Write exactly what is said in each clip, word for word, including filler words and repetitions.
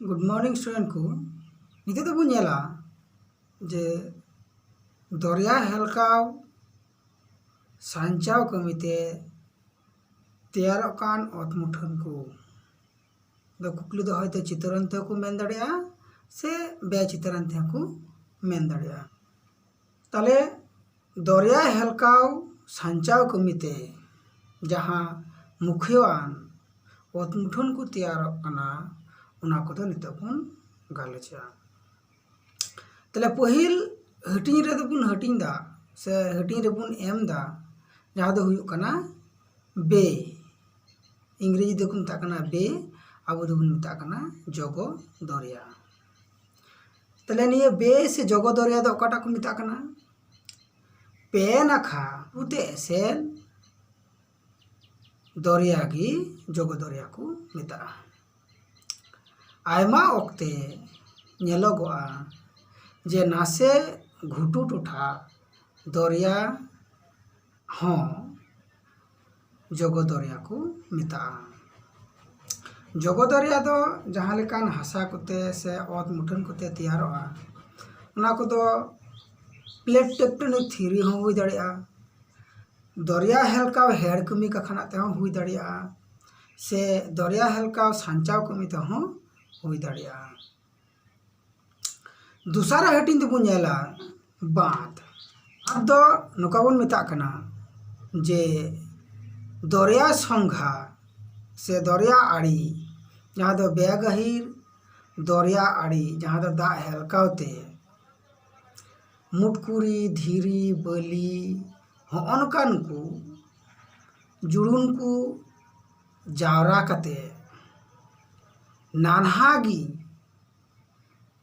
Good morning student ᱠᱚ᱾ ᱱᱤᱛᱚᱜ ᱫᱚᱵᱚᱱ ᱧᱮᱞᱟ ᱡᱮ ᱫᱚᱨᱭᱟ ᱦᱮᱞᱠᱟᱣ ᱥᱟᱧᱪᱟᱣ ᱠᱟᱹᱢᱤᱛᱮ ᱛᱮᱭᱟᱨᱚᱜ ᱠᱟᱱ ᱚᱛ ᱢᱩᱴᱷᱟᱹᱱ ᱠᱚ ᱫᱚ ᱠᱩᱠᱞᱤ ᱫᱚ ᱦᱚᱭᱛᱳ ᱪᱤᱛᱟᱹᱨᱟᱱ ᱛᱮᱦᱚᱸ ᱠᱚ ᱢᱮᱱ ᱫᱟᱲᱮᱭᱟᱜᱼᱟ ᱥᱮ ᱵᱮ ᱪᱤᱛᱟᱹᱨᱟᱱ ᱛᱮᱦᱚᱸ ᱠᱚ ᱢᱮᱱ ᱫᱟᱲᱮᱭᱟᱜᱼᱟ᱾ ᱛᱟᱦᱞᱮ ᱫᱚᱨᱭᱟ ᱦᱮᱞᱠᱟᱣ ᱥᱟᱧᱪᱟᱣ ᱠᱟᱹᱢᱤᱛᱮ ᱡᱟᱦᱟᱸ ᱢᱩᱠᱷᱤᱭᱟᱹᱣᱟᱱ ᱚᱛ ᱢᱩᱴᱷᱟᱹᱱ ᱠᱚ ᱛᱮᱭᱟᱨᱚᱜ ᱠᱟᱱᱟ, ᱚᱱᱟ ᱠᱚᱫᱚ ᱱᱤᱛᱚᱜ ᱵᱚᱱ ᱜᱟᱞᱚᱪᱟ᱾ ᱛᱟᱦᱞᱮ ᱯᱟᱹᱦᱤᱞ ᱦᱟᱹᱴᱤᱧ ᱨᱮᱫᱚ ᱵᱚᱱ ᱦᱟᱹᱴᱤᱧ ᱫᱟ ᱥᱮ ᱦᱟᱹᱴᱤᱧ ᱨᱮᱵᱚᱱ ᱮᱢ ᱫᱟ, ᱡᱟᱦᱟᱸ ᱫᱚ ᱦᱩᱭᱩᱜ ᱠᱟᱱᱟ ᱵᱮ᱾ ᱤᱝᱨᱮᱡᱤ ᱛᱮᱠᱚ ᱢᱮᱛᱟᱜ ᱠᱟᱱᱟ ᱵᱮ, ᱟᱵᱚ ᱫᱚᱵᱚᱱ ᱢᱮᱛᱟᱜ ᱠᱟᱱᱟ ᱡᱚᱜᱚ ᱫᱚᱨᱭᱟ᱾ ᱛᱟᱦᱞᱮ ᱱᱤᱭᱟᱹ ᱵᱮ ᱥᱮ ᱡᱚᱜᱚ ᱫᱚᱨᱭᱟ ᱫᱚ ᱚᱠᱟᱴᱟᱜ ᱠᱚ ᱢᱮᱛᱟᱜ ᱠᱟᱱᱟ? ᱯᱮ ᱱᱟᱠᱷᱟ ᱩᱛᱮ ᱮᱥᱮᱫ ᱫᱚᱨᱭᱟ ᱜᱮ ᱡᱚᱜᱚ ᱫᱚᱨᱭᱟ ᱠᱚ ᱢᱮᱛᱟᱜᱼᱟ᱾ ᱟᱭᱢᱟ ᱚᱠᱛᱮ ᱧᱮᱞᱚᱜᱚᱜᱼᱟ ᱡᱮ ᱱᱟᱥᱮ ᱜᱷᱩᱴᱩ ᱴᱚᱴᱷᱟ ᱫᱚᱨᱭᱟ ᱦᱚᱸ ᱡᱚᱜᱚ ᱫᱚᱨᱭᱟ ᱠᱚ ᱢᱮᱛᱟᱜᱼᱟ᱾ ᱡᱚᱜᱚ ᱫᱚᱨᱭᱟ ᱫᱚ ᱡᱟᱦᱟᱸ ᱞᱮᱠᱟᱱ ᱦᱟᱥᱟ ᱠᱚᱛᱮ ᱥᱮ ᱚᱛ ᱢᱩᱴᱷᱟᱹᱱ ᱠᱚᱛᱮ ᱛᱮᱭᱟᱨᱚᱜᱼᱟ, ᱚᱱᱟ ᱠᱚᱫᱚ ᱯᱞᱮᱴ ᱴᱮᱠᱴᱚᱱᱤᱠ ᱛᱷᱤᱭᱳᱨᱤ ᱦᱚᱸ ᱦᱩᱭ ᱫᱟᱲᱮᱭᱟᱜᱼᱟ, ᱫᱚᱨᱭᱟ ᱦᱮᱞᱠᱟᱣ ᱦᱮᱲ ᱠᱟᱹᱢᱤ ᱠᱟᱠᱷᱟᱱᱟᱜ ᱛᱮᱦᱚᱸ ᱦᱩᱭ ᱫᱟᱲᱮᱭᱟᱜᱼᱟ, ᱥᱮ ᱫᱚᱨᱭᱟ ᱦᱮᱞᱠᱟᱣ ᱥᱟᱧᱪᱟᱣ ᱠᱟᱹᱢᱤ ᱛᱮᱦᱚᱸ ᱦᱩᱭ ᱫᱟᱲᱮᱭᱟᱜᱼᱟ᱾ ᱫᱚᱥᱟᱨ ᱦᱟᱹᱴᱤᱧ ᱫᱚᱵᱚᱱ ᱧᱮᱞᱟ ᱵᱟᱸᱫ᱾ ᱵᱟᱸᱫ ᱫᱚ ᱱᱚᱝᱠᱟ ᱵᱚᱱ ᱢᱮᱛᱟᱜ ᱠᱟᱱᱟ ᱡᱮ ᱫᱚᱨᱭᱟ ᱥᱚᱝᱜᱷᱟ ᱥᱮ ᱫᱚᱨᱭᱟ ᱟᱲᱮ, ᱡᱟᱦᱟᱸ ᱫᱚ ᱵᱮᱜᱟᱹᱦᱤᱨ ᱫᱚᱨᱭᱟ ᱟᱲᱮ, ᱡᱟᱦᱟᱸ ᱫᱚ ᱫᱟᱜ ᱦᱮᱞᱠᱟᱣ ᱛᱮ ᱢᱩᱴᱠᱩᱨᱤ, ᱫᱷᱤᱨᱤ, ᱵᱟᱹᱞᱤ, ᱦᱚᱸᱜᱼᱚ ᱱᱚᱝᱠᱟᱱ ᱠᱚ ᱡᱩᱲᱩᱱ ᱠᱚ ᱡᱟᱣᱨᱟ ᱠᱟᱛᱮ ᱱᱟᱱᱦᱟ ᱜᱮ,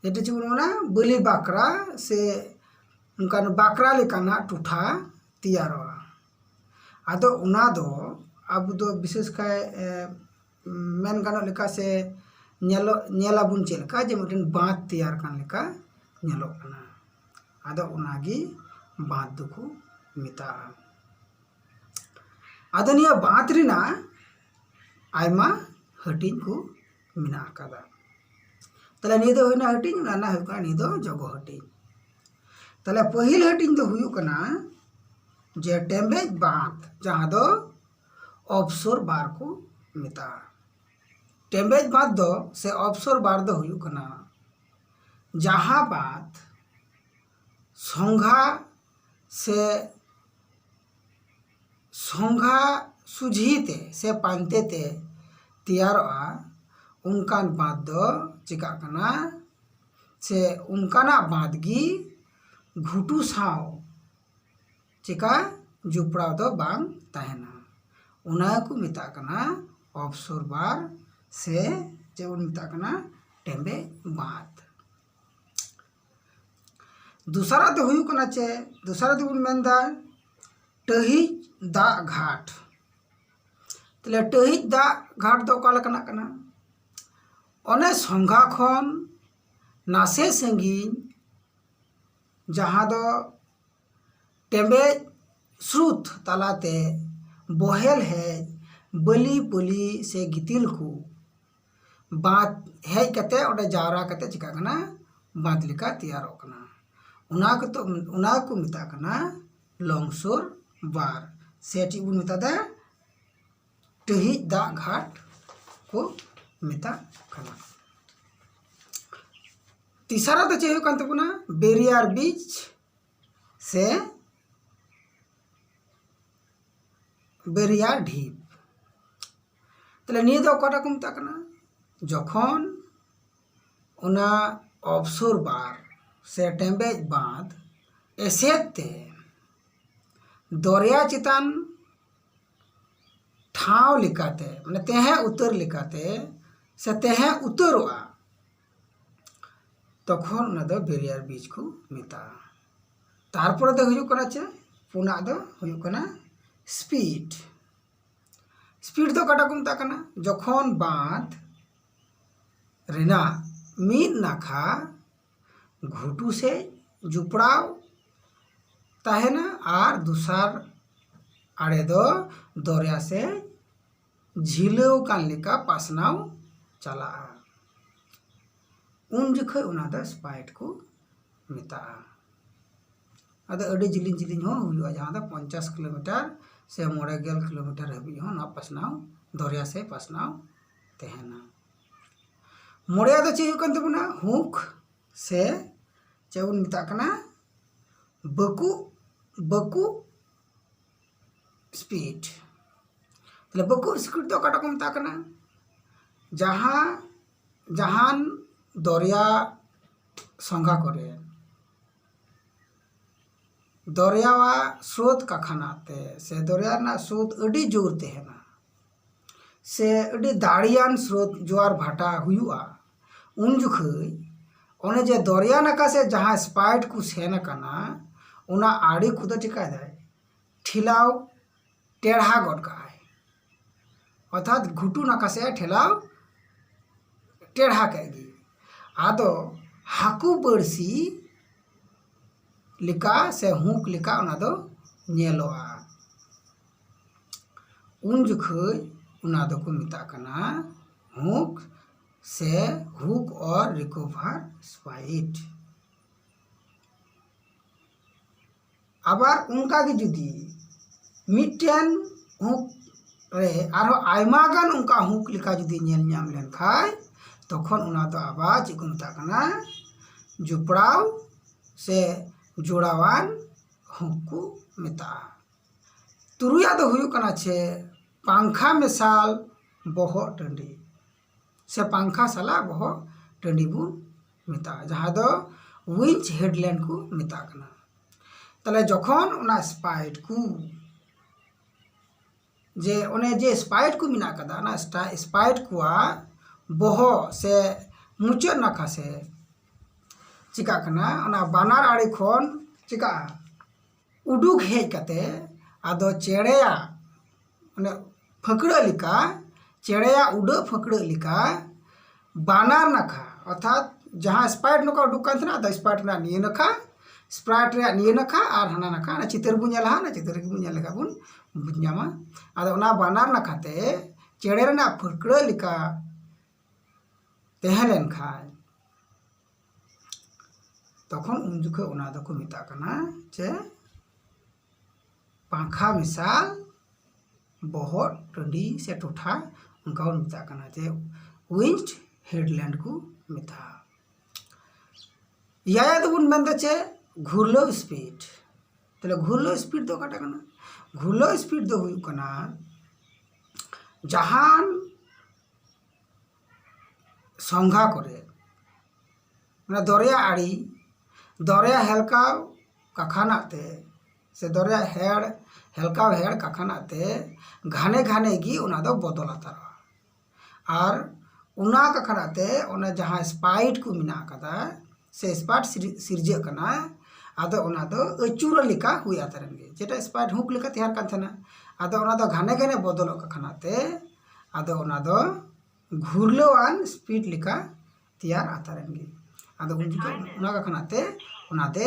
ᱡᱮᱴᱟ ᱪᱮᱫ ᱵᱚᱱ ᱢᱮᱱᱟ, ᱵᱟᱹᱞᱤ ᱵᱟᱠᱨᱟ ᱥᱮ ᱚᱱᱠᱟᱱ ᱵᱟᱠᱨᱟ ᱞᱮᱠᱟᱱᱟᱜ ᱴᱚᱴᱷᱟ ᱛᱮᱭᱟᱨᱚᱜᱼᱟ᱾ ᱟᱫᱚ ᱚᱱᱟ ᱫᱚ ᱟᱵᱚ ᱫᱚ ᱵᱤᱥᱮᱥ ᱠᱟᱭ, ᱮ, ᱢᱮᱱ ᱜᱟᱱᱚᱜ ᱞᱮᱠᱟ ᱥᱮ ᱧᱮᱞᱚᱜ, ᱧᱮᱞᱟᱵᱚᱱ ᱪᱮᱫ ᱞᱮᱠᱟ ᱡᱮ ᱢᱤᱫᱴᱮᱱ ᱵᱟᱸᱫ ᱛᱮᱭᱟᱨ ᱠᱟᱱ ᱞᱮᱠᱟ ᱧᱮᱞᱚᱜ ᱠᱟᱱᱟ᱾ ᱟᱫᱚ ᱚᱱᱟᱜᱮ ᱵᱟᱸᱫ ᱫᱚᱠᱚ ᱢᱮᱛᱟᱜᱼᱟ᱾ ᱟᱫᱚ ᱱᱤᱭᱟᱹ ᱵᱟᱸᱫ ᱨᱮᱱᱟᱜ ᱟᱭᱢᱟ ᱦᱟᱹᱴᱤᱧ ᱠᱚ ᱢᱮᱱᱟᱜ ᱟᱠᱟᱫᱟ᱾ ᱛᱟᱦᱞᱮ ᱱᱤᱭᱟᱹ ᱫᱚ ᱦᱩᱭᱱᱟ ᱦᱟᱹᱴᱤᱧ, ᱚᱱᱟ ᱨᱮᱱᱟᱜ ᱦᱩᱭᱩᱜ ᱠᱟᱱᱟ ᱱᱤᱭᱟᱹ ᱫᱚ ᱡᱚᱜᱚ ᱦᱟᱹᱴᱤᱧ᱾ ᱛᱟᱦᱞᱮ ᱯᱟᱹᱦᱤᱞ ᱦᱟᱹᱴᱤᱧ ᱫᱚ ᱦᱩᱭᱩᱜ ᱠᱟᱱᱟ ᱡᱮ ᱴᱮᱢᱵᱮᱡ ᱵᱟᱸᱫᱷ, ᱡᱟᱦᱟᱸ ᱫᱚ ᱚᱯᱥᱚᱨ ᱵᱟᱨ ᱠᱚ ᱢᱮᱛᱟᱜᱼᱟ᱾ ᱴᱮᱢᱵᱮᱡ ᱵᱟᱸᱫᱷ ᱫᱚ ᱥᱮ ᱚᱯᱥᱚᱨ ᱵᱟᱨ ᱫᱚ ᱦᱩᱭᱩᱜ ᱠᱟᱱᱟ ᱡᱟᱦᱟᱸ ᱵᱟᱸᱫᱷ ᱥᱚᱝᱜᱷᱟ ᱥᱮ ᱥᱚᱝᱜᱷᱟ ᱥᱩᱡᱷᱤ ᱛᱮ ᱥᱮ ᱯᱟᱱᱛᱮ ᱛᱮ ᱛᱮᱭᱟᱨᱚᱜᱼᱟ, ᱚᱱᱠᱟᱱ ᱵᱟᱸᱫᱷ ᱫᱚ ᱪᱤᱠᱟᱹᱜ ᱠᱟᱱᱟ, ᱥᱮ ᱚᱱᱠᱟᱱᱟᱜ ᱵᱟᱸᱫᱷ ᱜᱮ ᱜᱷᱩᱴᱩ ᱥᱟᱶ ᱪᱮᱠᱟ ᱡᱚᱯᱲᱟᱣ ᱫᱚ ᱵᱟᱝ ᱛᱟᱦᱮᱱᱟ, ᱚᱱᱟ ᱠᱚ ᱢᱮᱛᱟᱜ ᱠᱟᱱᱟ ᱚᱯᱥᱚᱨ ᱵᱟᱨ, ᱥᱮ ᱪᱮᱫ ᱵᱚᱱ ᱢᱮᱛᱟᱜ ᱠᱟᱱᱟ, ᱴᱮᱢᱵᱮᱡ ᱵᱟᱸᱫᱷ᱾ ᱫᱚᱥᱟᱨᱟᱜ ᱫᱚ ᱦᱩᱭᱩᱜ ᱠᱟᱱᱟ ᱪᱮᱫ? ᱫᱚᱥᱟᱨᱟᱜ ᱫᱚᱵᱚᱱ ᱢᱮᱱᱫᱟ ᱴᱟᱹᱦᱤᱡ ᱫᱟᱜ ᱜᱷᱟᱴ᱾ ᱛᱟᱦᱞᱮ ᱴᱟᱹᱦᱤᱡ ᱫᱟᱜ ᱜᱷᱟᱴ ᱫᱚ ᱚᱠᱟ ᱞᱮᱠᱟᱱᱟᱜ ᱠᱟᱱᱟ? ᱚᱱᱮ ᱥᱚᱝᱜᱷᱟ ᱠᱷᱚᱱ ᱱᱟᱥᱮ ᱥᱟᱺᱜᱤᱧ, ᱡᱟᱦᱟᱸ ᱫᱚ ᱴᱮᱢᱵᱮᱡ ᱥᱨᱩᱛ ᱛᱟᱞᱟᱛᱮ ᱵᱚᱦᱮᱞ ᱦᱮᱡ ᱵᱟᱹᱞᱤ ᱯᱟᱹᱞᱤ ᱥᱮ ᱜᱤᱛᱤᱞ ᱠᱚ ᱵᱟᱸᱫ ᱦᱮᱡ ᱠᱟᱛᱮ ᱚᱸᱰᱮ ᱡᱟᱣᱨᱟ ᱠᱟᱛᱮ ᱪᱤᱠᱟᱹᱜ ᱠᱟᱱᱟ? ᱵᱟᱸᱫ ᱞᱮᱠᱟ ᱛᱮᱭᱟᱨᱚᱜ ᱠᱟᱱᱟ᱾ ᱚᱱᱟ ᱠᱚ, ᱚᱱᱟ ᱠᱚ ᱢᱮᱛᱟᱜ ᱠᱟᱱᱟ ᱞᱚᱝᱥᱚᱨ ᱵᱟᱨ, ᱥᱮ ᱪᱮᱫ ᱵᱚᱱ ᱢᱮᱛᱟᱫᱟ? ᱴᱟᱹᱦᱤᱡ ᱫᱟᱜ ᱜᱷᱟᱴ ᱠᱚ ᱢᱮᱛᱟᱜ ᱠᱟᱱᱟ᱾ ᱛᱤᱥᱟᱨᱟ ᱫᱚ ᱪᱮᱫ ᱦᱩᱭᱩᱜ ᱠᱟᱱ ᱛᱟᱵᱚᱱᱟ? ᱵᱮᱨᱤᱭᱟᱨ ᱵᱤᱪ ᱥᱮ ᱵᱮᱨᱤᱭᱟᱨ ᱰᱷᱤᱯ᱾ ᱛᱟᱦᱞᱮ ᱱᱤᱭᱟᱹ ᱫᱚ ᱚᱠᱟᱴᱟᱜ ᱠᱚ ᱢᱮᱛᱟᱜ ᱠᱟᱱᱟ? ᱡᱚᱠᱷᱚᱱ ᱚᱱᱟ ᱚᱯᱥᱚᱨ ᱵᱟᱨ ᱥᱮ ᱴᱮᱢᱵᱮᱡ ᱵᱟᱸᱫ ᱮᱥᱮᱫ ᱛᱮ ᱫᱚᱨᱭᱟ ᱪᱮᱛᱟᱱ ᱴᱷᱟᱶ ᱞᱮᱠᱟᱛᱮ, ᱢᱟᱱᱮ ᱛᱟᱦᱮᱸ ᱩᱛᱟᱹᱨ ᱞᱮᱠᱟᱛᱮ ᱥᱮ ᱛᱟᱦᱮᱸ ᱩᱛᱟᱹᱨᱚᱜᱼᱟ, ᱛᱚᱠᱷᱚᱱ ᱚᱱᱟ ᱫᱚ ᱵᱮᱨᱤᱭᱟᱨ ᱵᱤᱪ ᱠᱚ ᱢᱮᱛᱟᱜᱼᱟ᱾ ᱛᱟᱨᱯᱚᱨᱮ ᱫᱚ ᱦᱩᱭᱩᱜ ᱠᱟᱱᱟ ᱪᱮᱫ? ᱯᱩᱱᱟᱜ ᱫᱚ ᱦᱩᱭᱩᱜ ᱠᱟᱱᱟ ᱥᱯᱤᱰ᱾ ᱥᱯᱤᱰ ᱫᱚ ᱚᱠᱟᱴᱟᱜ ᱠᱚ ᱢᱮᱛᱟᱜ ᱠᱟᱱᱟ? ᱡᱚᱠᱷᱚᱱ ᱵᱟᱸᱫ ᱨᱮᱱᱟᱜ ᱢᱤᱫ ᱱᱟᱠᱷᱟ ᱜᱷᱩᱴᱩ ᱥᱮᱡ ᱡᱚᱯᱲᱟᱣ ᱛᱟᱦᱮᱱᱟ ᱟᱨ ᱫᱚᱥᱟᱨ ᱟᱲᱮ ᱫᱚ ᱫᱚᱨᱭᱟ ᱥᱮᱡ ᱡᱷᱤᱞᱟᱹᱣ ᱠᱟᱱ ᱞᱮᱠᱟ ᱯᱟᱥᱱᱟᱣ ᱪᱟᱞᱟᱜᱼᱟ᱾ ᱩᱱ ᱡᱚᱠᱷᱚᱱ ᱚᱱᱟ ᱫᱚ ᱥᱯᱟᱭᱤᱴ ᱠᱚ ᱢᱮᱛᱟᱜᱼᱟ᱾ ᱟᱫᱚ ᱟᱹᱰᱤ ᱡᱤᱞᱤᱧ ᱡᱤᱞᱤᱧ ᱦᱚᱸ ᱦᱩᱭᱩᱜᱼᱟ, ᱡᱟᱦᱟᱸ ᱫᱚ ᱯᱚᱧᱪᱟᱥ ᱠᱤᱞᱳᱢᱤᱴᱟᱨ ᱥᱮ ᱢᱚᱬᱮ ᱜᱮᱞ ᱠᱤᱞᱳᱢᱤᱴᱟᱨ ᱦᱟᱹᱵᱤᱡ ᱦᱚᱸ ᱱᱚᱣᱟ ᱯᱟᱥᱱᱟᱣ, ᱫᱚᱨᱭᱟ ᱥᱮ ᱯᱟᱥᱱᱟᱣ ᱛᱟᱦᱮᱱᱟ᱾ ᱢᱚᱬᱮᱭᱟᱜ ᱫᱚ ᱪᱮᱫ ᱦᱩᱭᱩᱜ ᱠᱟᱱ ᱛᱟᱵᱚᱱᱟ? ᱦᱩᱠ ᱥᱮ ᱪᱮᱫ ᱵᱚᱱ ᱢᱮᱛᱟᱜ ᱠᱟᱱᱟ? ᱵᱟᱹᱠᱩ, ᱵᱟᱹᱠᱩ ᱥᱯᱤᱰ᱾ ᱛᱟᱦᱞᱮ ᱵᱟᱹᱠᱩ ᱥᱯᱤᱰ ᱫᱚ ᱚᱠᱟᱴᱟᱜ ᱠᱚ ᱢᱮᱛᱟᱜ ᱠᱟᱱᱟ? ᱡᱟᱦᱟᱸ, ᱡᱟᱦᱟᱱ ᱫᱚᱨᱭᱟ ᱥᱚᱸᱜᱷᱟ ᱠᱚᱨᱮ ᱫᱚᱨᱭᱟᱣᱟᱜ ᱥᱨᱳᱛ ᱠᱟᱠᱷᱟᱱᱟ ᱛᱮ ᱥᱮ ᱫᱚᱨᱭᱟ ᱨᱮᱱᱟᱜ ᱥᱨᱳᱛ ᱟᱹᱰᱤ ᱡᱳᱨ ᱛᱟᱦᱮᱱᱟ, ᱥᱮ ᱟᱹᱰᱤ ᱫᱟᱲᱮᱭᱟᱱ ᱥᱨᱳᱛ ᱡᱳᱣᱟᱨ ᱵᱷᱟᱴᱟ ᱦᱩᱭᱩᱜᱼᱟ, ᱩᱱ ᱡᱚᱠᱷᱚᱱ ᱚᱱᱮ ᱡᱮ ᱫᱚᱨᱭᱟ ᱱᱟᱠᱷᱟ ᱥᱮ ᱡᱟᱦᱟᱸ ᱥᱯᱟᱭᱤᱴ ᱠᱚ ᱥᱮᱱ ᱟᱠᱟᱱᱟ, ᱚᱱᱟ ᱟᱲᱮ ᱠᱚᱫᱚ ᱪᱤᱠᱟᱭ ᱫᱟᱭ? ᱴᱷᱮᱞᱟᱣ ᱴᱮᱲᱦᱟ ᱜᱚᱫ ᱠᱟᱜᱼᱟᱭ, ᱚᱨᱛᱷᱟᱛ ᱜᱷᱩᱴᱩ ᱱᱟᱠᱷᱟ ᱥᱮᱫ ᱴᱷᱮᱞᱟᱣ ᱴᱮᱲᱦᱟ ᱠᱮᱫ ᱜᱮ᱾ ᱟᱫᱚ ᱦᱟᱹᱠᱩ ᱵᱟᱹᱲᱥᱤ ᱞᱮᱠᱟ ᱥᱮ ᱦᱩᱠ ᱞᱮᱠᱟ ᱚᱱᱟ ᱫᱚ ᱧᱮᱞᱚᱜᱼᱟ᱾ ᱩᱱ ᱡᱚᱠᱷᱚᱱ ᱚᱱᱟ ᱫᱚᱠᱚ ᱢᱮᱛᱟᱜ ᱠᱟᱱᱟ ᱦᱩᱠ ᱥᱮ ᱦᱩᱠ ᱚᱨ ᱨᱤᱠᱳᱵᱷᱟᱨ ᱥᱯᱟᱭᱤᱴ᱾ ᱟᱵᱟᱨ ᱚᱱᱠᱟ ᱜᱮ ᱡᱩᱫᱤ ᱢᱤᱫᱴᱮᱱ ᱦᱩᱠ ᱨᱮ ᱟᱨᱦᱚᱸ ᱟᱭᱢᱟ ᱜᱟᱱ ᱚᱱᱠᱟ ᱦᱩᱠ ᱞᱮᱠᱟ ᱡᱩᱫᱤ ᱧᱮᱞ ᱧᱟᱢ ᱞᱮᱱᱠᱷᱟᱱ, ᱛᱚᱠᱷᱚᱱ ᱚᱱᱟ ᱫᱚ ᱟᱵᱟᱨ ᱪᱮᱫ ᱠᱚ ᱢᱮᱛᱟᱜ ᱠᱟᱱᱟ? ᱡᱚᱯᱲᱟᱣ ᱥᱮ ᱡᱚᱲᱟᱣᱟᱱ ᱦᱩᱠ ᱠᱚ ᱢᱮᱛᱟᱜᱼᱟ᱾ ᱛᱩᱨᱩᱭᱟᱜ ᱫᱚ ᱦᱩᱭᱩᱜ ᱠᱟᱱᱟ ᱪᱮ ᱯᱟᱝᱠᱷᱟ ᱢᱮᱥᱟᱞ ᱵᱚᱦᱚᱜ ᱴᱟᱺᱰᱤ, ᱥᱮ ᱯᱟᱝᱠᱷᱟ ᱥᱟᱞᱟᱜ ᱵᱚᱦᱚᱜ ᱴᱟᱺᱰᱤ ᱵᱚᱱ ᱢᱮᱛᱟᱜᱼᱟ, ᱡᱟᱦᱟᱸ ᱫᱚ ᱣᱤᱧᱪ ᱦᱮᱰᱞᱮᱱᱰ ᱠᱚ ᱢᱮᱛᱟᱜ ᱠᱟᱱᱟ᱾ ᱛᱟᱦᱞᱮ ᱡᱚᱠᱷᱚᱱ ᱚᱱᱟ ᱥᱯᱟᱭᱤᱴ ᱠᱚ, ᱡᱮ ᱚᱱᱮ ᱡᱮ ᱥᱯᱟᱭᱤᱴ ᱠᱚ ᱢᱮᱱᱟᱜ ᱠᱟᱫᱟ, ᱚᱱᱟ ᱥᱴᱟ-, ᱥᱯᱟᱭᱤᱴ ᱠᱚᱣᱟᱜ ᱵᱚᱦᱚᱜ ᱥᱮ ᱢᱩᱪᱟᱹᱫ ᱱᱟᱠᱷᱟ ᱥᱮ ᱪᱤᱠᱟᱜ ᱠᱟᱱᱟ, ᱚᱱᱟ ᱵᱟᱱᱟᱨ ᱟᱲᱮ ᱠᱷᱚᱱ ᱪᱤᱠᱟᱜᱼᱟ? ᱩᱰᱩᱠ ᱦᱮᱡ ᱠᱟᱛᱮ ᱟᱫᱚ ᱪᱮᱬᱮᱭᱟᱜ ᱚᱱᱮ ᱯᱷᱟᱹᱠᱲᱟᱹᱜ ᱞᱮᱠᱟ, ᱪᱮᱬᱮᱭᱟᱜ ᱩᱰᱟᱹᱜ ᱯᱷᱟᱹᱠᱲᱟᱹᱜ ᱞᱮᱠᱟ ᱵᱟᱱᱟᱨ ᱱᱟᱠᱷᱟ, ᱚᱨᱛᱷᱟᱛ ᱡᱟᱦᱟᱸ ᱥᱯᱟᱭᱤᱴ ᱱᱚᱝᱠᱟ ᱩᱰᱩᱠ ᱠᱟᱱ ᱛᱟᱦᱮᱱᱟ, ᱟᱫᱚ ᱥᱯᱟᱭᱤᱴ ᱨᱮᱱᱟᱜ ᱱᱤᱭᱟᱹ ᱱᱟᱠᱷᱟ, ᱥᱯᱨᱟᱭᱤᱴ ᱨᱮᱭᱟᱜ ᱱᱤᱭᱟᱹ ᱱᱟᱠᱷᱟ ᱟᱨ ᱦᱟᱱᱟ ᱱᱟᱠᱷᱟ, ᱚᱱᱟ ᱪᱤᱛᱟᱹᱨ ᱵᱚᱱ ᱧᱮᱞᱟ, ᱚᱱᱟ ᱪᱤᱛᱟᱹᱨ ᱨᱮᱜᱮ ᱵᱚᱱ ᱧᱮᱞ ᱞᱮᱠᱷᱟᱱ ᱵᱚᱱ ᱵᱩᱡᱽ ᱧᱟᱢᱟ᱾ ᱟᱫᱚ ᱚᱱᱟ ᱵᱟᱱᱟᱨ ᱱᱟᱠᱷᱟᱛᱮ ᱪᱮᱬᱮ ᱨᱮᱱᱟᱜ ᱯᱷᱟᱹᱠᱲᱟᱹᱜ ᱞᱮᱠᱟ ᱛᱟᱦᱮᱸ ᱞᱮᱱᱠᱷᱟᱱ, ᱛᱚᱠᱷᱚᱱ ᱩᱱ ᱡᱚᱠᱷᱚᱱ ᱚᱱᱟ ᱫᱚᱠᱚ ᱢᱮᱛᱟᱜ ᱠᱟᱱᱟ ᱡᱮ ᱯᱟᱝᱠᱷᱟ ᱢᱮᱥᱟᱞ ᱵᱚᱦᱚᱜ ᱴᱟᱺᱰᱤ ᱥᱮ ᱴᱚᱴᱷᱟ, ᱚᱱᱠᱟ ᱵᱚᱱ ᱢᱮᱛᱟᱜ ᱠᱟᱱᱟ ᱡᱮ ᱩᱭᱤᱱᱰ ᱦᱮᱰᱞᱮᱱᱰ ᱠᱚ ᱢᱮᱛᱟᱜᱼᱟ᱾ ᱮᱭᱟᱭ ᱫᱚᱵᱚᱱ ᱢᱮᱱᱫᱟ ᱪᱮ ᱜᱷᱩᱨᱞᱟᱹᱣ ᱥᱯᱤᱰ᱾ ᱛᱟᱦᱞᱮ ᱜᱷᱩᱨᱞᱟᱹᱣ ᱥᱯᱤᱰ ᱫᱚ ᱚᱠᱟᱴᱟᱜ ᱠᱟᱱᱟ? ᱜᱷᱩᱨᱞᱟᱹᱣ ᱥᱯᱤᱰ ᱫᱚ ᱦᱩᱭᱩᱜ ᱠᱟᱱᱟ ᱡᱟᱦᱟᱱ ᱥᱚᱝᱜᱷᱟ ᱠᱚᱨᱮ, ᱢᱟᱱᱮ ᱫᱚᱨᱭᱟ ᱟᱲᱮ, ᱫᱚᱨᱭᱟ ᱦᱮᱞᱠᱟᱣ ᱠᱟᱠᱷᱟᱱᱟᱜ ᱛᱮ ᱥᱮ ᱫᱚᱨᱭᱟ ᱦᱮᱲ ᱦᱮᱞᱠᱟᱣ ᱦᱮᱲ ᱠᱟᱠᱷᱟᱱᱟᱜ ᱛᱮ ᱜᱷᱟᱱᱮ ᱜᱷᱟᱱᱮ ᱜᱮ ᱚᱱᱟ ᱫᱚ ᱵᱚᱫᱚᱞ ᱦᱟᱛᱟᱨᱚᱜᱼᱟ᱾ ᱟᱨ ᱚᱱᱟ ᱠᱟᱠᱷᱟᱱᱟᱜ ᱛᱮ ᱚᱱᱟ ᱡᱟᱦᱟᱸ ᱥᱯᱟᱭᱤᱴ ᱠᱚ ᱢᱮᱱᱟᱜ ᱟᱠᱟᱫᱟ ᱥᱮ ᱥᱯᱟᱭᱤᱴ ᱥᱤᱨ- ᱥᱤᱨᱡᱟᱹᱜ ᱠᱟᱱᱟ, ᱟᱫᱚ ᱚᱱᱟ ᱫᱚ ᱟᱹᱪᱩᱨ ᱞᱮᱠᱟ ᱦᱩᱭ ᱦᱟᱛᱟᱨᱮᱱ ᱜᱮ᱾ ᱡᱮᱴᱟ ᱥᱯᱟᱭᱤᱴ ᱦᱩᱠ ᱞᱮᱠᱟ ᱛᱮᱭᱟᱨ ᱠᱟᱱ ᱛᱟᱦᱮᱱᱟ, ᱟᱫᱚ ᱚᱱᱟ ᱫᱚ ᱜᱷᱟᱱᱮ ᱜᱷᱟᱱᱮ ᱵᱚᱫᱚᱞᱚᱜ ᱠᱟᱠᱷᱟᱱᱟᱜ ᱛᱮ ᱟᱫᱚ ᱚᱱᱟ ᱫᱚ ᱜᱷᱩᱨᱞᱟᱹᱣᱟᱱ ᱥᱯᱤᱰ ᱞᱮᱠᱟ ᱛᱮᱭᱟᱨ ᱟᱛᱟᱨᱮᱱ ᱜᱮ᱾ ᱟᱫᱚ ᱩᱱ ᱡᱚᱠᱷᱚᱱ ᱚᱱᱟ ᱠᱟᱠᱷᱟᱱᱟᱜ ᱛᱮ ᱚᱱᱟᱛᱮ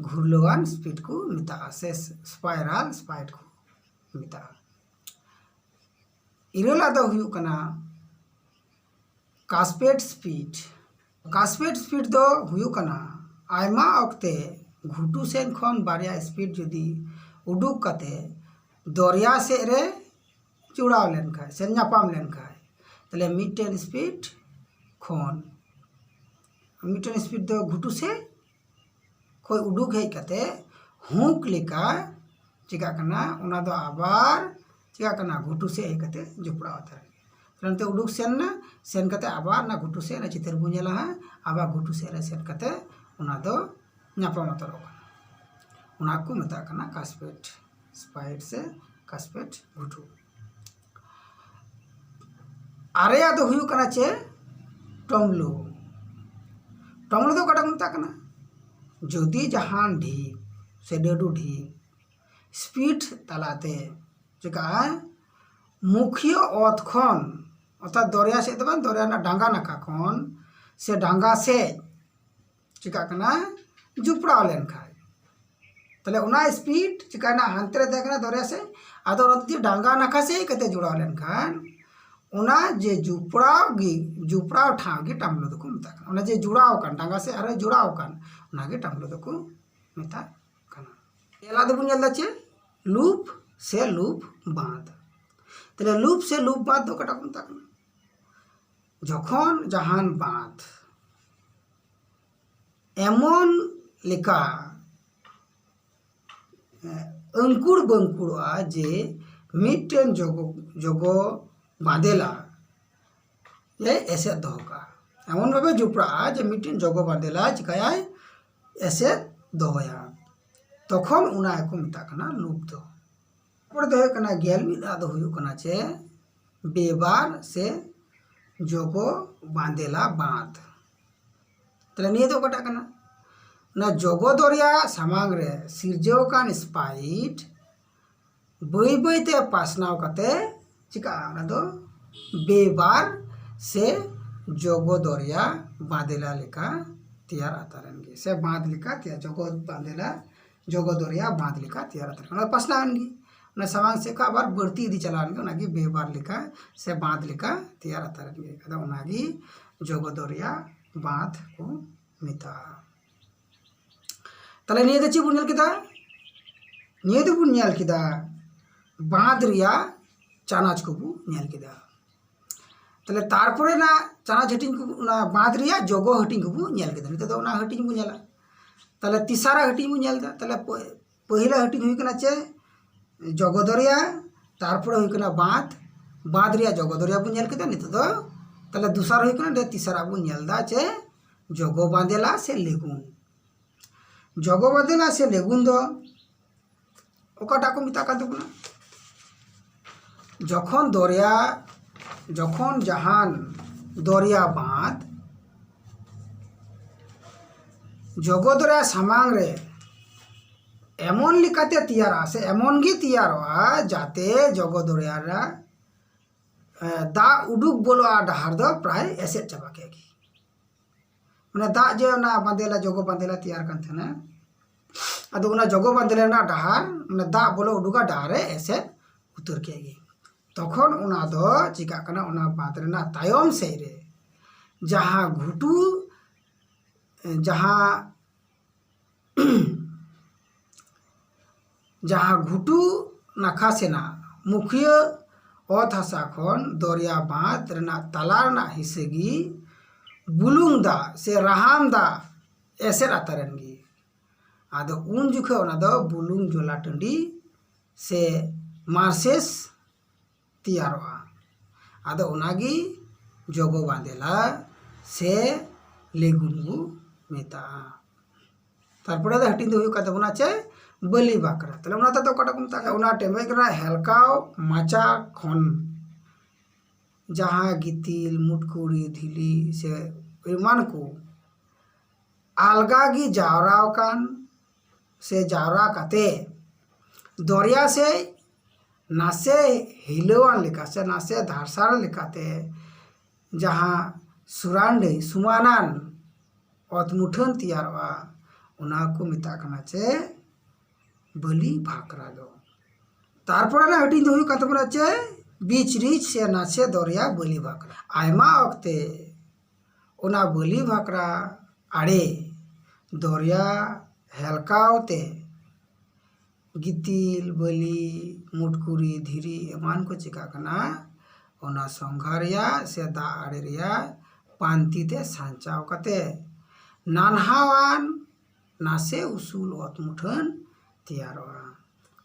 ᱜᱷᱩᱨᱞᱟᱹᱣᱟᱱ ᱥᱯᱤᱰ ᱠᱚ ᱢᱮᱛᱟᱜᱼᱟ ᱥᱮ ᱥᱯᱟᱭᱨᱟᱞ ᱥᱯᱟᱭᱤᱰ ᱠᱚ ᱢᱮᱛᱟᱜᱼᱟ᱾ ᱤᱨᱟᱹᱞᱟᱜ ᱫᱚ ᱦᱩᱭᱩᱜ ᱠᱟᱱᱟ ᱠᱟᱥᱯᱮᱰ ᱥᱯᱤᱰ᱾ ᱠᱟᱥᱯᱮᱰ ᱥᱯᱤᱰ ᱫᱚ ᱦᱩᱭᱩᱜ ᱠᱟᱱᱟ ᱟᱭᱢᱟ ᱚᱠᱛᱮ ᱜᱷᱩᱴᱩ ᱥᱮᱱ ᱠᱷᱚᱱ ᱵᱟᱨᱭᱟ ᱥᱯᱤᱰ ᱡᱩᱫᱤ ᱩᱰᱩᱠ ᱠᱟᱛᱮ ᱫᱚᱨᱭᱟ ᱥᱮᱫ ᱨᱮ ᱡᱚᱲᱟᱣ ᱞᱮᱱᱠᱷᱟᱱ ᱥᱮ ᱧᱟᱯᱟᱢ ᱞᱮᱱᱠᱷᱟᱱ, ᱛᱟᱦᱞᱮ ᱢᱤᱫᱴᱮᱱ ᱥᱯᱤᱰ ᱠᱷᱚᱱ ᱢᱤᱫᱴᱮᱱ ᱥᱯᱤᱰ ᱫᱚ ᱜᱷᱩᱴᱩ ᱥᱮᱫ ᱠᱷᱚᱱ ᱩᱰᱩᱠ ᱦᱮᱡ ᱠᱟᱛᱮ ᱦᱩᱠ ᱞᱮᱠᱟ ᱪᱤᱠᱟᱹᱜ ᱠᱟᱱᱟ, ᱚᱱᱟ ᱫᱚ ᱟᱵᱟᱨ ᱪᱤᱠᱟᱹᱜ ᱠᱟᱱᱟ, ᱜᱷᱩᱴᱩ ᱥᱮᱫ ᱦᱮᱡ ᱠᱟᱛᱮ ᱡᱚᱯᱲᱟᱣ ᱦᱟᱛᱟᱲ ᱮᱱᱟ᱾ ᱛᱟᱦᱞᱮ ᱱᱚᱛᱮ ᱩᱰᱩᱠ ᱥᱮᱱ ᱮᱱᱟ, ᱥᱮᱱ ᱠᱟᱛᱮ ᱟᱵᱟᱨ ᱚᱱᱟ ᱜᱷᱩᱴᱩ ᱥᱮᱫ ᱨᱮ ᱪᱤᱛᱟᱹᱨ ᱵᱚᱱ ᱧᱮᱞᱟ ᱦᱟᱸᱜ, ᱟᱵᱟᱨ ᱜᱷᱩᱴᱩ ᱥᱮᱫ ᱨᱮ ᱥᱮᱱ ᱠᱟᱛᱮ ᱚᱱᱟ ᱫᱚ ᱧᱟᱯᱟᱢ ᱦᱟᱛᱟᱲᱚᱜ ᱠᱟᱱᱟ᱾ ᱚᱱᱟ ᱠᱚ ᱢᱮᱛᱟᱜ ᱠᱟᱱᱟ ᱠᱟᱥᱯᱮᱰ ᱥᱯᱟᱭᱤᱰ ᱥᱮ ᱠᱟᱥᱯᱮᱰ ᱜᱷᱩᱴᱩ᱾ ᱟᱨᱮᱭᱟᱜ ᱫᱚ ᱦᱩᱭᱩᱜ ᱠᱟᱱᱟ ᱪᱮ ᱴᱚᱢᱞᱩ᱾ ᱴᱚᱢᱞᱩ ᱫᱚ ᱚᱠᱟᱴᱟᱜ ᱠᱚ ᱢᱮᱛᱟᱜ ᱠᱟᱱᱟ? ᱡᱩᱫᱤ ᱡᱟᱦᱟᱱ ᱰᱷᱤᱯ ᱥᱮ ᱰᱟᱹᱰᱩ ᱰᱷᱤᱯ ᱥᱯᱤᱰ ᱛᱟᱞᱟᱛᱮ ᱪᱤᱠᱟᱹᱜᱼᱟ, ᱢᱩᱠᱷᱤᱭᱟᱹ ᱚᱛ ᱠᱷᱚᱱ, ᱚᱨᱛᱷᱟᱛ ᱫᱚᱨᱭᱟ ᱥᱮᱫ ᱫᱚ ᱵᱟᱝ, ᱫᱚᱨᱭᱟ ᱨᱮᱱᱟᱜ ᱰᱷᱟᱸᱜᱟ ᱱᱟᱠᱷᱟ ᱠᱷᱚᱱ ᱥᱮ ᱰᱷᱟᱸᱜᱟ ᱥᱮᱫ ᱪᱤᱠᱟᱹᱜ ᱠᱟᱱᱟ, ᱡᱚᱯᱲᱟᱣ ᱞᱮᱱᱠᱷᱟᱱ, ᱛᱟᱦᱞᱮ ᱚᱱᱟ ᱥᱯᱤᱰ ᱪᱤᱠᱟᱹᱭᱮᱱᱟ, ᱦᱟᱱᱛᱮ ᱨᱮ ᱛᱟᱦᱮᱸ ᱠᱟᱱᱟ ᱫᱚᱨᱭᱟ ᱥᱮᱫ, ᱟᱫᱚ ᱚᱱᱟ ᱡᱩᱫᱤ ᱰᱷᱟᱸᱜᱟ ᱱᱟᱠᱷᱟ ᱥᱮᱫ ᱦᱮᱡ ᱠᱟᱛᱮ ᱡᱚᱲᱟᱣ ᱞᱮᱱᱠᱷᱟᱱ ᱚᱱᱟ ᱡᱮ ᱡᱩᱯᱲᱟᱣ ᱜᱮ, ᱡᱩᱯᱲᱟᱣ ᱴᱷᱟᱶ ᱜᱮ ᱴᱟᱢᱞᱩ ᱫᱚᱠᱚ ᱢᱮᱛᱟᱜ ᱠᱟᱱᱟ᱾ ᱚᱱᱟ ᱡᱮ ᱡᱩᱲᱟᱣ ᱟᱠᱟᱱ, ᱰᱟᱸᱜᱟ ᱥᱮᱫ ᱟᱨᱦᱚᱸ ᱡᱩᱲᱟᱣ ᱟᱠᱟᱱ, ᱚᱱᱟ ᱜᱮ ᱴᱟᱢᱞᱩ ᱫᱚᱠᱚ ᱢᱮᱛᱟᱜ ᱠᱟᱱᱟ᱾ ᱛᱮᱞᱟ ᱫᱚᱵᱚᱱ ᱧᱮᱞ ᱮᱫᱟ ᱪᱮ ᱞᱩᱯ ᱥᱮ ᱞᱩᱯ ᱵᱟᱸᱫ᱾ ᱛᱟᱦᱞᱮ ᱞᱩᱯ ᱥᱮ ᱞᱩᱯ ᱵᱟᱸᱫ ᱫᱚ ᱚᱠᱟᱴᱟᱜ ᱠᱚ ᱢᱮᱛᱟᱜ ᱠᱟᱱᱟ? ᱡᱚᱠᱷᱚᱱ ᱡᱟᱦᱟᱱ ᱵᱟᱸᱫ ᱮᱢᱚᱱ ᱞᱮᱠᱟ ᱟᱹᱝᱠᱩᱲ ᱵᱟᱹᱝᱠᱩᱲᱚᱜᱼᱟ ᱡᱮ ᱢᱤᱫᱴᱮᱱ ᱡᱚᱜᱚ, ᱡᱚᱜᱚ ᱵᱟᱸᱫᱮᱞᱟ ᱮ ᱮᱥᱮᱫ ᱫᱚᱦᱚ ᱠᱟᱜᱼᱟ᱾ ᱮᱢᱚᱱ ᱵᱷᱟᱵᱮ ᱡᱩᱯᱲᱟᱜᱼᱟ ᱡᱮ ᱢᱤᱫᱴᱮᱱ ᱡᱚᱜᱚ ᱵᱟᱸᱫᱮᱞᱟ ᱪᱤᱠᱟᱹᱭᱟᱭ? ᱮᱥᱮᱫ ᱫᱚᱦᱚᱭᱟ᱾ ᱛᱚᱠᱷᱚᱱ ᱚᱱᱟ ᱜᱮᱠᱚ ᱢᱮᱛᱟᱜ ᱠᱟᱱᱟ ᱞᱩᱯ ᱫᱚ᱾ ᱛᱟᱨᱯᱚᱨᱮ ᱫᱚ ᱦᱩᱭᱩᱜ ᱠᱟᱱᱟ ᱜᱮᱞ ᱢᱤᱫ ᱟᱜ ᱫᱚ ᱦᱩᱭᱩᱜ ᱠᱟᱱᱟ ᱪᱮ ᱵᱮᱵᱟᱨ ᱥᱮ ᱡᱚᱜᱚ ᱵᱟᱸᱫᱮᱞᱟ ᱵᱟᱸᱫ᱾ ᱛᱟᱦᱞᱮ ᱱᱤᱭᱟᱹ ᱫᱚ ᱚᱠᱟᱴᱟᱜ ᱠᱟᱱᱟ? ᱚᱱᱟ ᱡᱚᱜᱚ ᱫᱚᱨᱭᱟ ᱥᱟᱢᱟᱝ ᱨᱮ ᱥᱤᱨᱡᱟᱹᱣ ᱟᱠᱟᱱ ᱥᱯᱟᱭᱤᱴ ᱵᱟᱹᱭ ᱵᱟᱹᱭ ᱛᱮ ᱯᱟᱥᱱᱟᱣ ᱠᱟᱛᱮ ᱪᱤᱠᱟᱹᱜᱼᱟ? ᱚᱱᱟ ᱫᱚ ᱵᱮᱵᱟᱨ ᱥᱮ ᱡᱚᱜᱚ ᱫᱚᱨᱭᱟ ᱵᱟᱸᱫᱮᱞᱟ ᱞᱮᱠᱟ ᱛᱮᱭᱟᱨ ᱟᱛᱟᱨ ᱮᱱ ᱜᱮ, ᱥᱮ ᱵᱟᱸᱫ ᱞᱮᱠᱟ ᱛᱮᱭᱟᱨ, ᱡᱚᱜᱚ ᱵᱟᱸᱫᱮᱞᱟ, ᱡᱚᱜᱚ ᱫᱚᱨᱭᱟ ᱵᱟᱸᱫ ᱞᱮᱠᱟ ᱛᱮᱭᱟᱨ ᱟᱛᱟᱨ ᱮᱱ ᱜᱮ᱾ ᱚᱱᱟ ᱫᱚ ᱯᱟᱥᱱᱟᱣ ᱮᱱ ᱜᱮ, ᱚᱱᱟ ᱥᱟᱢᱟᱝ ᱥᱮᱫ ᱠᱷᱚᱱ ᱟᱵᱟᱨ ᱵᱟᱹᱲᱛᱤ ᱤᱫᱤ ᱪᱟᱞᱟᱣ ᱮᱱ ᱜᱮ, ᱚᱱᱟᱜᱮ ᱵᱮᱵᱟᱨ ᱞᱮᱠᱟ ᱥᱮ ᱵᱟᱸᱫ ᱞᱮᱠᱟ ᱛᱮᱭᱟᱨ ᱟᱛᱟᱨ ᱮᱱ ᱜᱮ᱾ ᱟᱫᱚ ᱚᱱᱟᱜᱮ ᱡᱚᱜᱚ ᱫᱚᱨᱭᱟ ᱵᱟᱸᱫ ᱠᱚ ᱢᱮᱛᱟᱜᱼᱟ᱾ ᱛᱟᱦᱞᱮ ᱱᱤᱭᱟᱹ ᱫᱚ ᱪᱮᱫ ᱵᱚᱱ ᱧᱮᱞ ᱠᱮᱫᱟ? ᱱᱤᱭᱟᱹ ᱫᱚᱵᱚᱱ ᱧᱮᱞ ᱠᱮᱫᱟ ᱵᱟᱸᱫ ᱨᱮᱭᱟᱜ ᱪᱟᱱᱟᱪ ᱠᱚᱵᱚᱱ ᱧᱮᱞ ᱠᱮᱫᱟ᱾ ᱛᱟᱦᱞᱮ ᱛᱟᱨᱯᱚᱨᱮ ᱱᱟᱜ ᱪᱟᱱᱟᱪ ᱦᱟᱹᱴᱤᱧ ᱠᱚ, ᱚᱱᱟ ᱵᱟᱸᱫ ᱨᱮᱭᱟᱜ ᱡᱚᱜᱚ ᱦᱟᱹᱴᱤᱧ ᱠᱚᱵᱚᱱ ᱧᱮᱞ ᱠᱮᱫᱟ᱾ ᱱᱤᱛᱚᱜ ᱫᱚ ᱚᱱᱟ ᱦᱟᱹᱴᱤᱧ ᱵᱚᱱ ᱧᱮᱞᱟ᱾ ᱛᱟᱦᱞᱮ ᱛᱮᱥᱟᱨᱟᱜ ᱦᱟᱹᱴᱤᱧ ᱵᱚᱱ ᱧᱮᱞ ᱮᱫᱟ᱾ ᱛᱟᱦᱞᱮ ᱯᱚ-, ᱯᱟᱹᱦᱤᱞᱟᱜ ᱦᱟᱹᱴᱤᱧ ᱦᱩᱭ ᱠᱟᱱᱟ ᱪᱮ ᱡᱚᱜᱚ ᱫᱚᱨᱭᱟ, ᱛᱟᱨᱯᱚᱨᱮ ᱦᱩᱭ ᱠᱟᱱᱟ ᱵᱟᱸᱫ, ᱵᱟᱸᱫ ᱨᱮᱭᱟᱜ ᱡᱚᱜᱚ ᱫᱚᱨᱭᱟ ᱵᱚᱱ ᱧᱮᱞ ᱠᱮᱫᱟ᱾ ᱱᱤᱛᱚᱜ ᱫᱚ ᱛᱟᱦᱞᱮ ᱫᱚᱥᱟᱨ ᱦᱩᱭ ᱠᱟᱱᱟ, ᱱᱤᱛᱚᱜ ᱛᱮᱥᱟᱨᱟᱜ ᱵᱚᱱ ᱧᱮᱞ ᱮᱫᱟ ᱪᱮ ᱡᱚᱜᱚ ᱵᱟᱸᱫᱮᱞᱟ ᱥᱮ ᱞᱮᱜᱩᱱ᱾ ᱡᱚᱜᱚ ᱵᱟᱸᱫᱮᱞᱟ ᱥᱮ ᱞᱮᱜᱩᱱ ᱫᱚ ᱚᱠᱟᱴᱟᱜ ᱠᱚ ᱢᱮᱛᱟᱜ ᱠᱟᱱ ᱛᱟᱵᱚᱱᱟ? ᱡᱚᱠᱷᱚᱱ ᱫᱚᱨᱭᱟ, ᱡᱚᱠᱷᱚᱱ ᱡᱟᱦᱟᱱ ᱫᱚᱨᱭᱟ ᱵᱟᱸᱫ ᱡᱚᱜᱚ ᱫᱚᱨᱭᱟ ᱥᱟᱢᱟᱝ ᱨᱮ ᱮᱢᱚᱱ ᱞᱮᱠᱟᱛᱮ ᱛᱮᱭᱟᱨᱟ ᱥᱮ ᱮᱢᱚᱱ ᱜᱮ ᱛᱮᱭᱟᱨᱚᱜᱼᱟ ᱡᱟᱛᱮ ᱡᱚᱜᱚ ᱫᱚᱨᱭᱟ ᱨᱮ, ᱮ, ᱫᱟᱜ ᱩᱰᱩᱠ ᱵᱚᱞᱚᱜᱼᱟ ᱰᱟᱦᱟᱨ ᱫᱚ ᱯᱨᱟᱭ ᱮᱥᱮᱫ ᱪᱟᱵᱟ ᱠᱮᱫ ᱜᱮ᱾ ᱢᱟᱱᱮ ᱫᱟᱜ ᱡᱮ ᱚᱱᱟ ᱵᱟᱸᱫᱮᱞᱟ, ᱡᱚᱜᱚ ᱵᱟᱸᱫᱮᱞᱟ ᱛᱮᱭᱟᱨ ᱠᱟᱱ ᱛᱟᱦᱮᱱᱟ, ᱟᱫᱚ ᱚᱱᱟ ᱡᱚᱜᱚ ᱵᱟᱸᱫᱮᱞᱟ ᱨᱮᱱᱟᱜ ᱰᱟᱦᱟᱨ, ᱢᱟᱱᱮ ᱫᱟᱜ ᱵᱚᱞᱚ ᱩᱰᱩᱠᱟ ᱰᱟᱦᱟᱨ ᱮ ᱮᱥᱮᱫ ᱩᱛᱟᱹᱨ ᱠᱮᱫ ᱜᱮ᱾ ᱛᱚᱠᱷᱚᱱ ᱚᱱᱟ ᱫᱚ ᱪᱤᱠᱟᱹᱜ ᱠᱟᱱᱟ, ᱚᱱᱟ ᱵᱟᱸᱫᱷ ᱨᱮᱱᱟᱜ ᱛᱟᱭᱚᱢ ᱥᱮᱫ ᱨᱮ ᱡᱟᱦᱟᱸ ᱜᱷᱩᱴᱩ, ᱡᱟᱦᱟᱸ ᱡᱟᱦᱟᱸ ᱜᱷᱩᱴᱩ ᱱᱟᱠᱷᱟ ᱥᱮᱱᱟᱜ ᱢᱩᱠᱷᱤᱭᱟᱹ ᱚᱛ ᱦᱟᱥᱟ ᱠᱷᱚᱱ ᱫᱚᱨᱭᱟ ᱵᱟᱸᱫᱷ ᱨᱮᱱᱟᱜ ᱛᱟᱞᱟ ᱨᱮᱱᱟᱜ ᱦᱤᱸᱥᱟᱹ ᱜᱮ ᱵᱩᱞᱩᱝ ᱫᱟᱜ ᱥᱮ ᱨᱟᱦᱟᱢ ᱫᱟᱜ ᱮᱥᱮᱫ ᱟᱛᱟᱨᱮᱱ ᱜᱮ᱾ ᱟᱫᱚ ᱩᱱ ᱡᱚᱠᱷᱚᱱ ᱚᱱᱟ ᱫᱚ ᱵᱩᱞᱩᱝ ᱡᱚᱞᱟ ᱴᱟᱺᱰᱤ ᱥᱮ ᱢᱟᱨᱥᱮᱥ ᱛᱮᱭᱟᱨᱚᱜᱼᱟ᱾ ᱟᱫᱚ ᱚᱱᱟᱜᱮ ᱡᱚᱜᱚ ᱵᱟᱸᱫᱮᱞᱟ ᱥᱮ ᱞᱮᱜᱩᱱ ᱵᱚ ᱢᱮᱛᱟᱜᱼᱟ᱾ ᱛᱟᱨᱯᱚᱨᱮ ᱫᱚ ᱦᱟᱹᱴᱤᱧ ᱫᱚ ᱦᱩᱭᱩᱜ ᱠᱟᱱ ᱛᱟᱵᱚᱱᱟ ᱪᱮ ᱵᱟᱹᱞᱤ ᱵᱷᱟᱠᱨᱟ᱾ ᱛᱟᱦᱞᱮ ᱚᱱᱟ ᱛᱮᱫᱚ ᱚᱠᱟᱴᱟᱜ ᱠᱚ ᱢᱮᱛᱟᱜ ᱠᱟᱱᱟ? ᱚᱱᱟ ᱴᱮᱢᱮᱡ ᱨᱮᱱᱟᱜ ᱦᱮᱞᱠᱟᱣ ᱢᱟᱪᱟ ᱠᱷᱚᱱ ᱡᱟᱦᱟᱸ ᱜᱤᱛᱤᱞ, ᱢᱩᱴᱠᱩᱲᱤ, ᱫᱷᱤᱨᱤ ᱥᱮ ᱮᱢᱟᱱ ᱠᱚ ᱟᱞᱜᱟ ᱜᱮ ᱡᱟᱣᱨᱟ ᱟᱠᱟᱱ ᱥᱮ ᱡᱟᱣᱨᱟ ᱠᱟᱛᱮ ᱫᱚᱨᱭᱟ ᱥᱮᱫ ᱱᱟᱥᱮ ᱦᱤᱞᱟᱹᱣᱟᱱ ᱞᱮᱠᱟ ᱥᱮ ᱱᱟᱥᱮ ᱫᱷᱟᱨᱥᱟᱱ ᱞᱮᱠᱟᱛᱮ ᱡᱟᱦᱟᱸ ᱥᱩᱨᱟᱱᱰᱤ ᱥᱚᱢᱟᱱᱟᱱ ᱚᱛ ᱢᱩᱴᱷᱟᱹᱱ ᱛᱮᱭᱟᱨᱚᱜᱼᱟ, ᱚᱱᱟ ᱠᱚ ᱢᱮᱛᱟᱜ ᱠᱟᱱᱟ ᱪᱮ ᱵᱟᱹᱞᱤ ᱵᱷᱟᱠᱨᱟ ᱫᱚ᱾ ᱛᱟᱨᱯᱚᱨᱮ ᱨᱮ ᱦᱟᱹᱴᱤᱧ ᱫᱚ ᱦᱩᱭᱩᱜ ᱠᱟᱱ ᱛᱟᱵᱚᱱᱟ ᱪᱮ ᱵᱤᱪ ᱨᱤᱪ ᱥᱮ ᱱᱟᱥᱮ ᱫᱚᱨᱭᱟ ᱵᱟᱹᱞᱤ ᱵᱷᱟᱠᱨᱟ᱾ ᱟᱭᱢᱟ ᱚᱠᱛᱮ ᱚᱱᱟ ᱵᱟᱹᱞᱤ ᱵᱷᱟᱠᱨᱟ ᱟᱲᱮ ᱫᱚᱨᱭᱟ ᱦᱮᱞᱠᱟᱣ ᱛᱮ ᱜᱤᱛᱤᱞ, ᱵᱟᱹᱞᱤ, ᱢᱩᱴᱠᱩᱨᱤ, ᱫᱷᱤᱨᱤ ᱮᱢᱟᱱ ᱠᱚ ᱪᱤᱠᱟᱹᱜ ᱠᱟᱱᱟ, ᱚᱱᱟ ᱥᱚᱝᱜᱷᱟ ᱨᱮᱭᱟᱜ ᱥᱮ ᱫᱟᱜ ᱟᱲᱮ ᱨᱮᱭᱟᱜ ᱯᱟᱱᱛᱤ ᱛᱮ ᱥᱟᱧᱪᱟᱣ ᱠᱟᱛᱮ ᱱᱟᱱᱦᱟᱣᱟᱱ ᱱᱟᱥᱮ ᱩᱥᱩᱞ ᱚᱛ ᱢᱩᱴᱷᱟᱹᱱ ᱛᱮᱭᱟᱨᱚᱜᱼᱟ᱾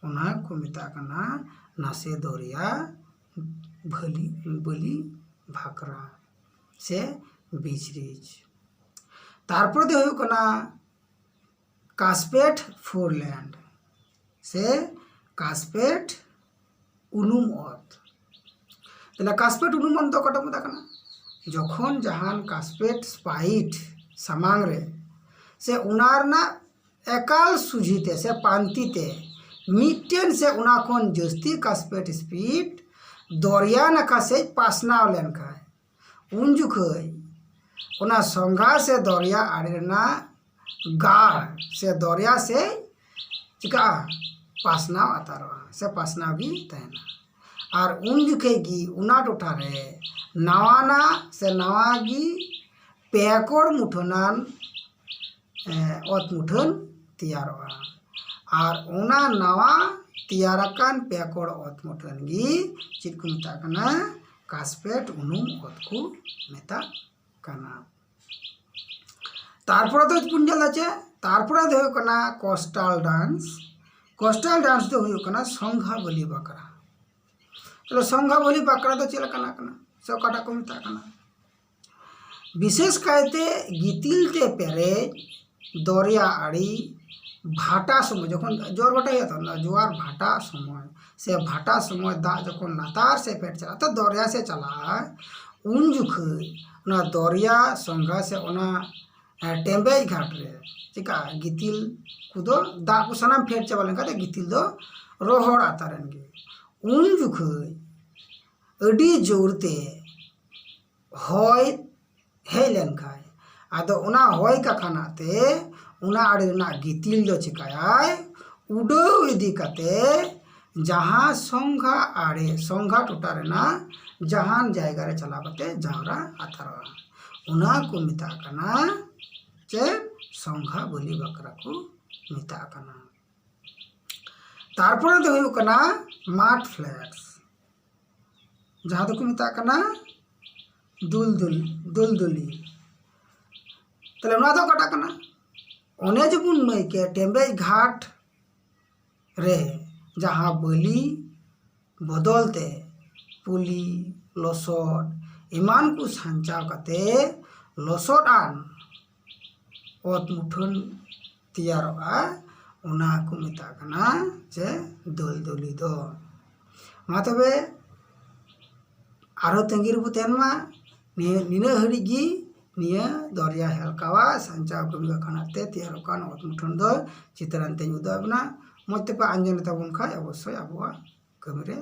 ᱚᱱᱟ ᱠᱚ ᱢᱮᱛᱟᱜ ᱠᱟᱱᱟ ᱱᱟᱥᱮ ᱫᱚᱨᱭᱟ ᱵᱷᱟᱹᱞᱤ, ᱵᱟᱹᱞᱤ ᱵᱷᱟᱠᱨᱟ ᱥᱮ ᱵᱤᱪ ᱨᱤᱪ᱾ ᱛᱟᱨᱯᱚᱨᱮ ᱫᱚ ᱦᱩᱭᱩᱜ ᱠᱟᱱᱟ ᱠᱟᱥᱯᱮᱴ ᱯᱷᱳᱨᱞᱮᱱᱰ ᱥᱮ ᱠᱟᱥᱯᱮᱴ ᱩᱱᱩᱢ ᱚᱛ᱾ ᱛᱟᱦᱞᱮ ᱠᱟᱥᱯᱮᱴ ᱩᱱᱩᱢ ᱚᱛ ᱫᱚ ᱚᱠᱟᱴᱟᱜ ᱢᱮᱛᱟᱜ ᱠᱟᱱᱟ? ᱡᱚᱠᱷᱚᱱ ᱡᱟᱦᱟᱱ ᱠᱟᱥᱯᱮᱴ ᱥᱯᱟᱭᱤᱴ ᱥᱟᱢᱟᱝ ᱨᱮ ᱥᱮ ᱚᱱᱟ ᱨᱮᱱᱟᱜ ᱮᱠᱟᱞ ᱥᱩᱡᱷᱤ ᱛᱮ ᱥᱮ ᱯᱟᱱᱛᱤ ᱛᱮ ᱢᱤᱫᱴᱮᱱ ᱥᱮ ᱚᱱᱟ ᱠᱷᱚᱱ ᱡᱟᱹᱥᱛᱤ ᱠᱟᱥᱯᱮᱴ ᱥᱯᱤᱰ ᱫᱚᱨᱭᱟ ᱱᱟᱠᱷᱟ ᱥᱮᱫ ᱯᱟᱥᱱᱟᱣ ᱞᱮᱱᱠᱷᱟᱱ, ᱩᱱ ᱡᱚᱠᱷᱟᱹᱡ ᱚᱱᱟ ᱥᱚᱸᱜᱷᱟ ᱥᱮ ᱫᱚᱨᱭᱟ ᱟᱲᱮ ᱨᱮᱱᱟᱜ ᱜᱟᱲ ᱥᱮ ᱫᱚᱨᱭᱟ ᱥᱮᱫ ᱪᱤᱠᱟᱹᱜᱼᱟ? ᱯᱟᱥᱱᱟᱣ ᱟᱛᱟᱨᱚᱜᱼᱟ ᱥᱮ ᱯᱟᱥᱱᱟᱣ ᱜᱮ ᱛᱟᱦᱮᱱᱟ᱾ ᱟᱨ ᱩᱱ ᱡᱚᱠᱷᱮᱡ ᱜᱮ ᱚᱱᱟ ᱴᱚᱴᱷᱟ ᱨᱮ ᱱᱟᱣᱟᱱᱟᱜ ᱥᱮ ᱱᱟᱣᱟ ᱜᱮ ᱯᱮᱠᱚᱲ ᱢᱩᱴᱷᱟᱹᱱᱟᱱ ᱮ, ᱚᱛ ᱢᱩᱴᱷᱟᱹᱱ ᱛᱮᱭᱟᱨᱚᱜᱼᱟ᱾ ᱟᱨ ᱚᱱᱟ ᱱᱟᱣᱟ ᱛᱮᱭᱟᱨ ᱟᱠᱟᱱ ᱯᱮᱠᱚᱲ ᱚᱛ ᱢᱩᱴᱷᱟᱹᱱ ᱜᱮ ᱪᱮᱫ ᱠᱚ ᱢᱮᱛᱟᱜ ᱠᱟᱱᱟ? ᱠᱟᱥᱯᱮᱴ ᱩᱱᱩᱢ ᱚᱛ ᱠᱚ ᱢᱮᱛᱟᱜ ᱠᱟᱱᱟ᱾ ᱛᱟᱨᱯᱚᱨᱮ ᱫᱚ ᱵᱚᱱ ᱧᱮᱞᱟ ᱪᱮᱫ? ᱛᱟᱨᱯᱚᱨᱮ ᱫᱚ ᱦᱩᱭᱩᱜ ᱠᱟᱱᱟ ᱠᱳᱥᱴᱟᱞ ᱰᱟᱱᱥ᱾ ᱠᱳᱥᱴᱟᱞ ᱰᱟᱱᱥ ᱫᱚ ᱦᱩᱭᱩᱜ ᱠᱟᱱᱟ ᱥᱚᱝᱜᱷᱟ ᱵᱟᱹᱞᱤ ᱵᱟᱠᱨᱟ᱾ ᱛᱟᱦᱞᱮ ᱥᱚᱝᱜᱷᱟ ᱵᱟᱹᱞᱤ ᱵᱟᱠᱨᱟ ᱫᱚ ᱪᱮᱫ ᱞᱮᱠᱟᱱᱟᱜ ᱠᱟᱱᱟ ᱥᱮ ᱚᱠᱟᱴᱟᱜ ᱠᱚ ᱢᱮᱛᱟᱜ ᱠᱟᱱᱟ? ᱵᱤᱥᱮᱥ ᱠᱟᱭᱛᱮ ᱜᱤᱛᱤᱞ ᱛᱮ ᱯᱮᱨᱮᱡ ᱫᱚᱨᱭᱟ ᱟᱲᱮ ᱵᱷᱟᱴᱟ ᱥᱚᱢᱚᱭ, ᱡᱚᱠᱷᱚᱱ ᱡᱳᱨ ᱵᱷᱟᱴᱟ ᱦᱩᱭᱩᱜᱼᱟ, ᱛᱚ ᱚᱱᱟ ᱡᱳᱣᱟᱨ ᱵᱷᱟᱴᱟ ᱥᱚᱢᱚᱭ ᱥᱮ ᱵᱷᱟᱴᱟ ᱥᱚᱢᱚᱭ ᱫᱟᱜ ᱡᱚᱠᱷᱚᱱ ᱞᱟᱛᱟᱨ ᱥᱮᱫ ᱯᱷᱮᱰ ᱪᱟᱞᱟᱜᱼᱟ, ᱛᱚ ᱫᱚᱨᱭᱟ ᱥᱮᱫ ᱪᱟᱞᱟᱜᱼᱟ, ᱩᱱ ᱡᱚᱠᱷᱚᱱ ᱚᱱᱟ ᱫᱚᱨᱭᱟ ᱥᱚᱝᱜᱷᱟ ᱥᱮ ᱚᱱᱟ, ᱮ, ᱴᱮᱢᱵᱮᱡ ᱜᱷᱟᱴ ᱨᱮ ᱪᱤᱠᱟᱹᱜᱼᱟ? ᱜᱤᱛᱤᱞ ᱠᱚᱫᱚ, ᱫᱟᱜ ᱠᱚ ᱥᱟᱱᱟᱢ ᱯᱷᱮᱰ ᱪᱟᱵᱟ ᱞᱮᱱᱠᱷᱟᱱ ᱫᱚ ᱜᱤᱛᱤᱞ ᱫᱚ ᱨᱚᱦᱚᱲ ᱟᱛᱟᱨ ᱮᱱ ᱜᱮ᱾ ᱩᱱ ᱡᱚᱠᱷᱚᱱ ᱟᱹᱰᱤ ᱡᱳᱨ ᱛᱮ ᱦᱚᱭ ᱦᱮᱡ ᱞᱮᱱᱠᱷᱟᱱ, ᱟᱫᱚ ᱚᱱᱟ ᱦᱚᱭ ᱠᱟᱠᱷᱟᱱᱟᱜ ᱛᱮ ᱚᱱᱟ ᱟᱲᱮ ᱨᱮᱱᱟᱜ ᱜᱤᱛᱤᱞ ᱫᱚ ᱪᱤᱠᱟᱭᱟᱭ? ᱩᱰᱟᱹᱣ ᱤᱫᱤ ᱠᱟᱛᱮ ᱡᱟᱦᱟᱸ ᱥᱚᱝᱜᱷᱟ ᱟᱲᱮ, ᱥᱚᱝᱜᱷᱟ ᱴᱚᱴᱷᱟ ᱨᱮᱱᱟᱜ ᱡᱟᱦᱟᱱ ᱡᱟᱭᱜᱟ ᱨᱮ ᱪᱟᱞᱟᱣ ᱠᱟᱛᱮ ᱡᱟᱣᱨᱟ ᱟᱛᱟᱨᱚᱜᱼᱟ, ᱚᱱᱟ ᱠᱚ ᱢᱮᱛᱟᱜ ᱠᱟᱱᱟ ᱪᱮᱫ? ᱥᱚᱝᱜᱷᱟ ᱵᱟᱹᱞᱤ ᱵᱟᱠᱨᱟ ᱠᱚ ᱢᱮᱛᱟᱜ ᱠᱟᱱᱟ᱾ ᱛᱟᱨᱯᱚᱨᱮ ᱫᱚ ᱦᱩᱭᱩᱜ ᱠᱟᱱᱟ ᱢᱟᱰ ᱯᱷᱞᱮᱴᱥ, ᱡᱟᱦᱟᱸ ᱫᱚᱠᱚ ᱢᱮᱛᱟᱜ ᱠᱟᱱᱟ ᱫᱩᱞᱫᱩᱞ, ᱫᱩᱞᱫᱩᱞᱤ᱾ ᱛᱟᱦᱞᱮ ᱱᱚᱣᱟ ᱫᱚ ᱚᱠᱟᱴᱟᱜ ᱠᱟᱱᱟ? ᱚᱱᱮ ᱡᱮᱵᱚᱱ ᱞᱟᱹᱭ ᱠᱮᱫ ᱴᱮᱢᱵᱮᱡ ᱜᱷᱟᱴ ᱨᱮ ᱡᱟᱦᱟᱸ ᱵᱟᱹᱞᱤ ᱵᱚᱫᱚᱞ ᱛᱮ ᱯᱩᱞᱤ, ᱞᱚᱥᱚᱫ ᱮᱢᱟᱱ ᱠᱚ ᱥᱟᱧᱪᱟᱣ ᱠᱟᱛᱮ ᱞᱚᱥᱚᱫ ᱟᱱ ᱚᱛ ᱢᱩᱴᱷᱟᱹᱱ ᱛᱮᱭᱟᱨᱚᱜᱼᱟ, ᱚᱱᱟ ᱠᱚ ᱢᱮᱛᱟᱜ ᱠᱟᱱᱟ ᱡᱮ ᱫᱩᱞᱫᱩᱞᱤ ᱫᱚ᱾ ᱢᱟ ᱛᱚᱵᱮ ᱟᱨᱦᱚᱸ ᱛᱟᱺᱜᱤ ᱨᱮᱵᱚ ᱛᱟᱦᱮᱱ ᱢᱟ᱾ ᱱᱤᱭᱟᱹ, ᱱᱤᱱᱟᱹᱜ ᱦᱟᱹᱨᱤᱡ ᱜᱮ ᱱᱤᱭᱟᱹ ᱫᱚᱨᱭᱟ ᱦᱮᱞᱠᱟᱣᱟ ᱥᱟᱧᱪᱟᱣ ᱠᱟᱹᱢᱤ ᱠᱟᱠᱷᱟᱱᱟᱜ ᱛᱮ ᱛᱮᱭᱟᱨᱚᱜ ᱠᱟᱱ ᱚᱛ ᱢᱩᱴᱷᱟᱹᱱ ᱫᱚ ᱪᱤᱛᱟᱹᱨ ᱟᱱᱛᱮᱧ ᱩᱫᱩᱜ ᱟᱵᱚᱱᱟ᱾ ᱢᱚᱡᱽ ᱛᱮᱯᱮ ᱟᱸᱡᱚᱢ ᱛᱟᱵᱚᱱ ᱠᱷᱟᱡ ᱚᱵᱚᱥᱥᱳᱭ ᱟᱵᱚᱣᱟᱜ ᱠᱟᱹᱢᱤ ᱨᱮ